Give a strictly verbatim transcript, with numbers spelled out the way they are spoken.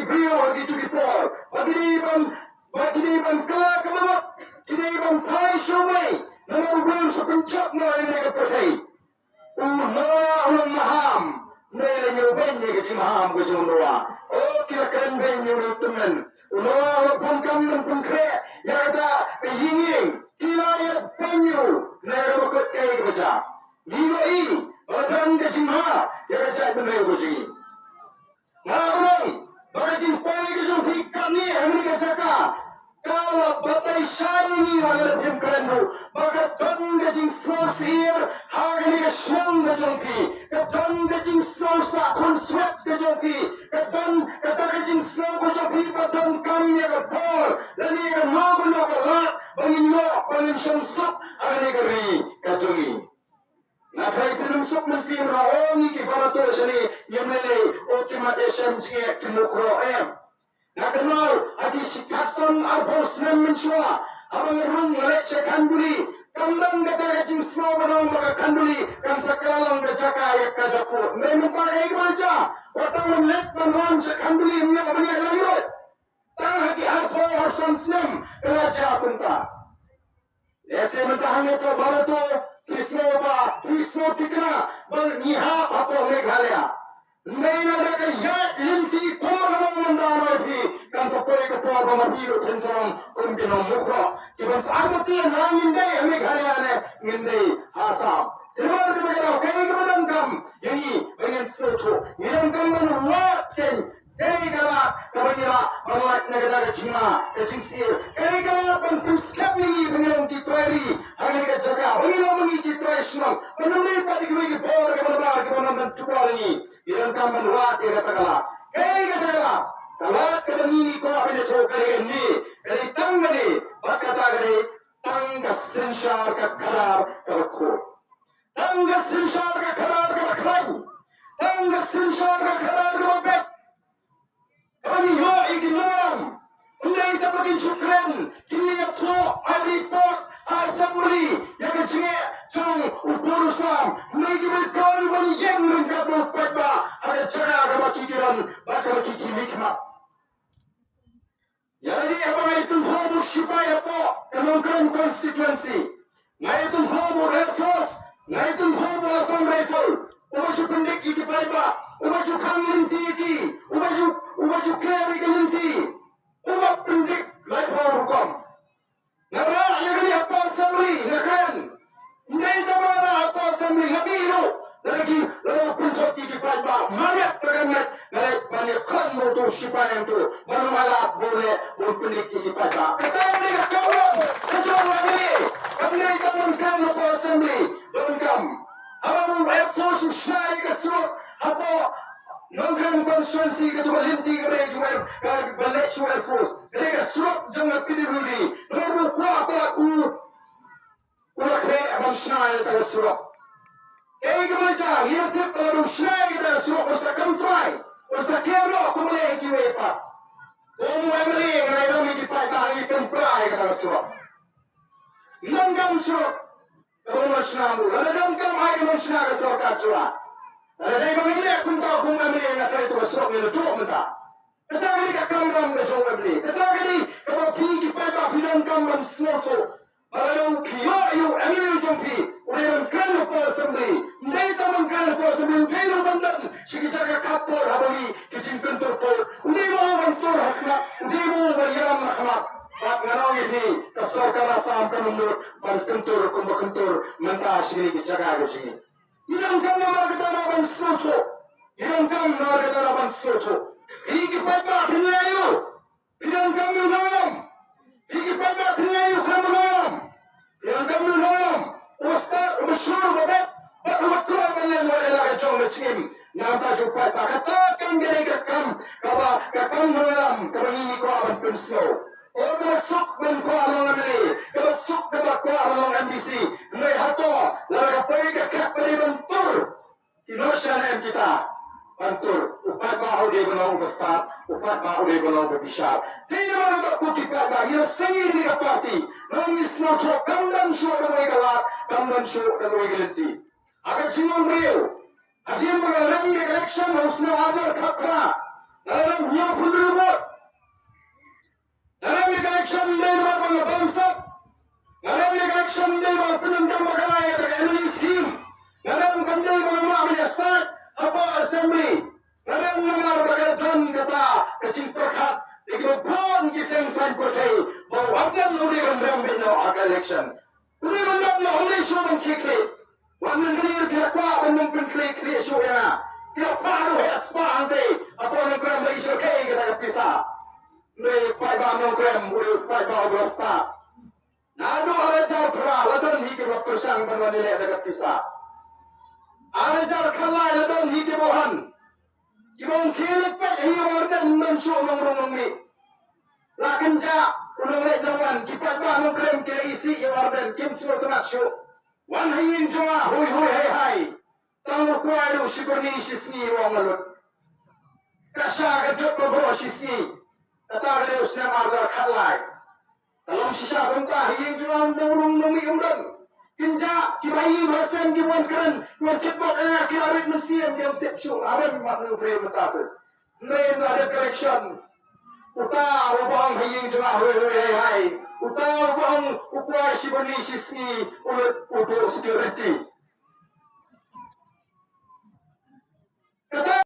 briew ha kito ki por. Ba ki dei ban, ba ki dei ban kylla ka bamut, ki dei ban phai sha U Blei. Namar U Blei un sa pynjot noh ïa kane ka pyrthei. U Noah u long maham. Hynrei la ñiewbeiñ ïa ka jingmaham ka jong u Noah. O, ki la kren beiñ ïa une u tymmen. U Noah u la bun kam ban pynkhreh ïa kata ka ïing. Ki la ïa beiñ ïa u na kaba kut kaei kaba jia. Ngi ïohi ba la don ka jingma ïa ka jaitbynriew ka jong ngi. Nga ong ba ka jingpoi ka jong phi katne ha kane ka jaka ka la batai shai ïa ngi, ba lada phim kren ruh ba ka don ka jingsngewsih ha kane ka shnong ka jong phi, ka don ka jingsngewsih khunswet ka jong phi, ka don kata ka jingsngew ka jong phi ba donkam ïa ka bor lane kano kano ka lad ba ngin ïoh, ba ngin shong suk ha kane ka ri ka jong ngi. Nga tharai phin ym suk mynsiem ruh, o ngi ki barato shane ngim lei lei, o ki mat ïashem jingeh ki mukroh em. Nga kynmaw ha ki shi khatsan arphew snem mynshuwa, haba nga rung nga leit sha Khanduli, kam don kata ka jingsngew ban ong ba ka Khanduli kan sa kylla long ka jaka ïa ka jakhlia. Hynrei mynta kaei kaba la jia, wat tang ban leit ban wan sha Khanduli ym ïoh ban ïaid lyngngoh. Tang ha ki arphew arphew san snem ka la jia kumta. Lehse mynta hangne hapoh Barato phi sngew ba, phi sngew thikna ba ngi hap hapoh Meghalaya. Hynrei lada ka ïaid lynti kumba ka long mynta, nga ong ïa phi, kan sa poi ka por ba ma phi ruh phin sa long kum ki nongmukroh kiban sa artatien, lada ngim dei ha Meghalaya ne ngim dei ha Assam. Te namar kata ka daw kaei kaba donkam ïa ngi ba ngin sngewthuh, ngi donkam ban wad kein kaei ka lad kaba ngi lah ban lait na kata ka jingma ka jingsyier, kaei ka lad ban pynskhem ïa ngi ba ngi long ki trai ri ha kane ka jaka, ba ngi long ma ngi ki trai shnong, ban ym dei pat ïa kiwei ki bor kiba nabar kiban ym ban tukor ïa ngi. Ngi donkam ban wad ïa kata ka lad. Kaei kata ka lad? Ka lad kaba ngi ngi kwah ban ïathuh ka dei kane, ka dei tang kane, bad kata ka dei tang ka synshar ka khadar kaba khuid. Tang ka synshar ka khadar kaba khlaiñ. Tang ka synshar ka khadar kaba beit. Kaba ngi ïoh ïa ki nongïalam. Ym dei tang ba kin shu kren, kin ïathuh ha report ha assembly ïa ka jingeh jong u Purusam. Ym dei kiba ïakren ban ïeng ryngkat bad u paidbah ha ka jaka kaba ki ki don bad kaba ki ki mih khmat. Ïa lade haba nga ïathuh ïa u sipai hapoh ka Nongkrem constituency, nga ïathuh ïa u Air Force, nga ïathuh ïa u Assam Rifle, uba ju pyndik ïa ki paidbah, uba ju khang lynti ïa ki, uba ju, uba ju khleh ïa ki lynti, uba pyndik laiphew rukom. Nga rah ïa kane hapoh assembly, nga kren. Ym dei tang ba nga rah hapoh assembly, nga mih ruh. Lada ki, lada u pynkhot ïa ki paidbah, mareh da ka met, nga leit ban ïakren bad uto u sipai hangto, ban ym lap bor leh ban pyndik ïa ki paidbah. Kata ka dei ka kam ka jong u M L A. Kam dei tang ban kren hapoh assembly. Donkam, haba u Air Force u shna ïa ka surok hapoh Nongkrem constituency, kato ka lynti kaba leit sha u Air, kaba leit sha u Air Force, ka dei ka surok jong ka P W D. Namar ba u kwah ba u, u la khreh ban shna ïa kata ka surok. Kaei kaba jia, ngi la tip ba lada u shna ïa kata ka surok, un sa kam trai, un sa kiew noh kum u leh ïa kiwei pat. Kum u M L A, nga ïalam ïa ki paidbah, ngi pynpra ïa kata ka surok. Ym donkam surok kaba ym shna mo. Lada donkam, ai ka ban shna ka sorkar jylla. Lada dei ba ngin leh kumta kum M L A, nga tharai to ka surok ngi la duh mynta. Kata ka dei ka kamram ka jong u M L A. Kata ka dei kaba phi ki paidbah phi donkam ban sngewthuh. Ba lada phi ïoh ïa u M L A jong phi, u dei ban kren hapoh assembly. Ym dei tang ban kren hapoh assembly, u dei ruh ban don sha ki jaka khapor haba ngi ki jingkyntur por. U dei mo ban tur ha khmat, u dei mo ban ïalam ha khmat. Bad nga ong ïa phi, ka sorkar Assam kan ym nud ban kyntur kumba kyntur mynta sha kine ki jaka ka jong ngi. Ngi donkam namar kata ban sngewthuh. Ngi donkam namar kata ban sngewthuh. Phi ki paidbah phin leh aïu? Phi donkam ïa u nongïalam. Phi ki paidbah phin leh aïu khlem u nongïalam? Phi donkam ïa u nongïalam uba stad, uba shlur, uba beit, bad uba kloi ban leh ïa la ka jong ka jingim. Nangta jong u paidbah, kata kan ka dei ka kam, kaba, ka kam nongïalam kaba ngi ngi kwah ban pynsngew. O kaba suk ban kwah long M L A, kaba suk kaba kwah ban long M D C. Hynrei hato lada ka poi ka khat ba dei ban tur ki nongshah ne em kita? Ban tur. U paidbah u dei ban long uba stad, u paidbah u dei ban long uba bishar. Dei namar kata ko ki paidbah, ngi la seng ïa kane ka party. Namar ngi sngewthuh kam don shuh da kawei ka lad, kam don shuh da kawei ka lynti. Ha ka jinglong briew, hadien ba la rem ïa ka election ha u snem ar hajar khatphra, Nga rem hynñiew phew hynriew vote. Nga rem ïa ka election dei namar ba nga bamsap. Nga rem ïa ka election dei ba pyndonkam ba ka la ïa ka M L A scheme. Nga rem kam dei ba nga mah ban ïasaid hapoh assembly. Nga rem namar ba ka don kata ka jingpyrkhat ïa kiba bun ki seng saiñ pyrthei ba u Ardent u dei ban rem beit noh ha ka election. U dei ban rem noh, um dei shuh ban khie khlieh. Wat nang kane ki la kwah ban nym pynkhlieh khlieh shuh ïa nga. Ki la kwah ruh ïa spah hangtei hapoh Nongkrem ba i shyrkhei kata ka pisa. Hynrei paidbah Nongkrem u dei u paidbah uba la stad. Naduh ar hajar phra la don hi kiba pyrshang ban wan ïaleh da ka pisa. Ar hajar khatlai la don hi kiba wan. Kiba ong khie leit peit hi ïa u Ardent, ym don shuh nongrung nongmih. La kynjah u nongleit nongwan, ki paidbah Nongkrem ki la isih ïa u Ardent, kim sngewtynnat shuh. Wan ha ïing jong nga hui hui hai hai. Tang u kwai ruh shi byrni shi sngi u ong nga lut. Ka sha ka jot baroh shi sngi. Kata ka dei u snem ar hajar khatlai. Ka long shisha kumta, ha ïing jong nga nongrung nongmih ym don. Kynjah, kiba ïeng ha seng ki wan kren, ki wan kitbok ïa nga, ki la rit mynsiem, kim tip shuh, ha rem mat u briew mynta te. Hynrei ynda dep ka election, uta uba ong ha ïing jong nga hui hui hai hai, uta uba ong u kwai shi byrni shi sngi u lut, u buh security. Kata